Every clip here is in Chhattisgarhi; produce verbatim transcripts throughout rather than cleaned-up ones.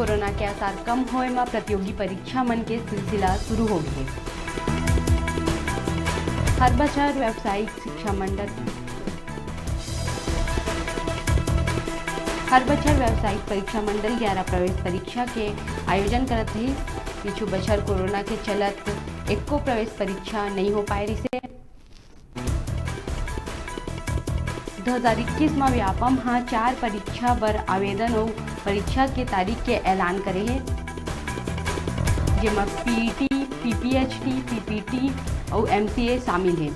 कोरोना के आसार कम होए म प्रतियोगी परीक्षा मन के सिलसिला शुरू हो गे। हर बछर व्यावसायिक शिक्षा मंडल हर बछर व्यावसायिक परीक्षा मंडल ग्यारह प्रवेश परीक्षा के आयोजन करत रहिस। पीछू बछर कोरोना के चलत एको प्रवेश परीक्षा नइ हो पाए रिसे। दो हज़ार इक्कीस म व्यापम ह चार परीक्षा बर आवेदन अउ परीक्षा के तारीख के ऐलान करे हे, जेमा पीईटी, पीपीएचटी, पीपीटी अउ एमसीए शामिल हे।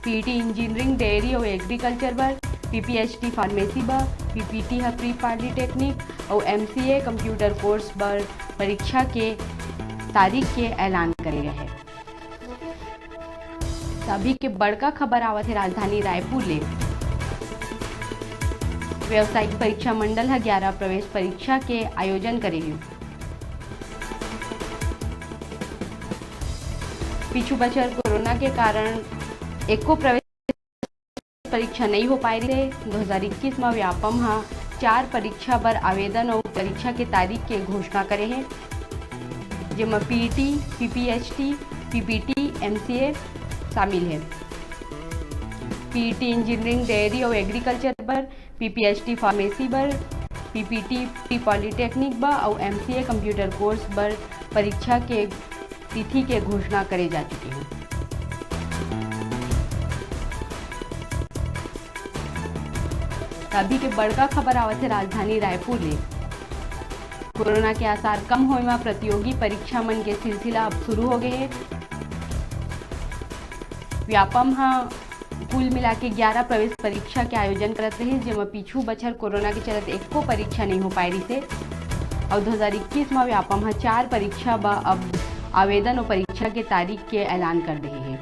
पीईटी इंजीनियरिंग, डेयरी अउ एग्रीकल्चर बर, पीपीएचटी फार्मेसी बर, पीपीटी ह प्री पॉलिटेक्निक अउ एमसीए कंप्यूटर कोर्स बर परीक्षा के तारीख के ऐलान करे गए हे। अभी के बड़का खबर आवत हे राजधानी रायपुर ले। व्यावसायिक परीक्षा मंडल ह ग्यारह प्रवेश परीक्षा के आयोजन करे हे। पीछू बछर कोरोना के कारण एको प्रवेश परीक्षा नइ हो पाए रिसे। दो हज़ार इक्कीस म व्यापम ह चार परीक्षा बर आवेदन अउ परीक्षा के तारीख के घोषणा करे हे, जेमा पीईटी, पीपीएचटी, पीपीटी, एमसीए शामिल हे। पीईटी इंजीनियरिंग, डेयरी अउ एग्रीकल्चर बर, पीपीएचटी फार्मेसी बर, पीपीटी प्री पॉलिटेक्निक बर अउ एमसीए कंप्यूटर कोर्स बर परीक्षा के तिथि के घोषणा करे जा चुके हे। अभी के बड़का खबर आवत हे राजधानी रायपुर ले। कोरोना के आसार कम होए म प्रतियोगी परीक्षा मन के सिलसिला अब शुरू हो गए हे। व्यापम ह कुल मिला के ग्यारह प्रवेश परीक्षा के आयोजन करत रहिस, जेमा पीछू बछर कोरोना के चलत एको परीक्षा नइ हो पाए रिसे। अउ दो हज़ार इक्कीस म व्यापम ह चार परीक्षा बर अब आवेदन अउ परीक्षा के तारीख के ऐलान कर दे हे।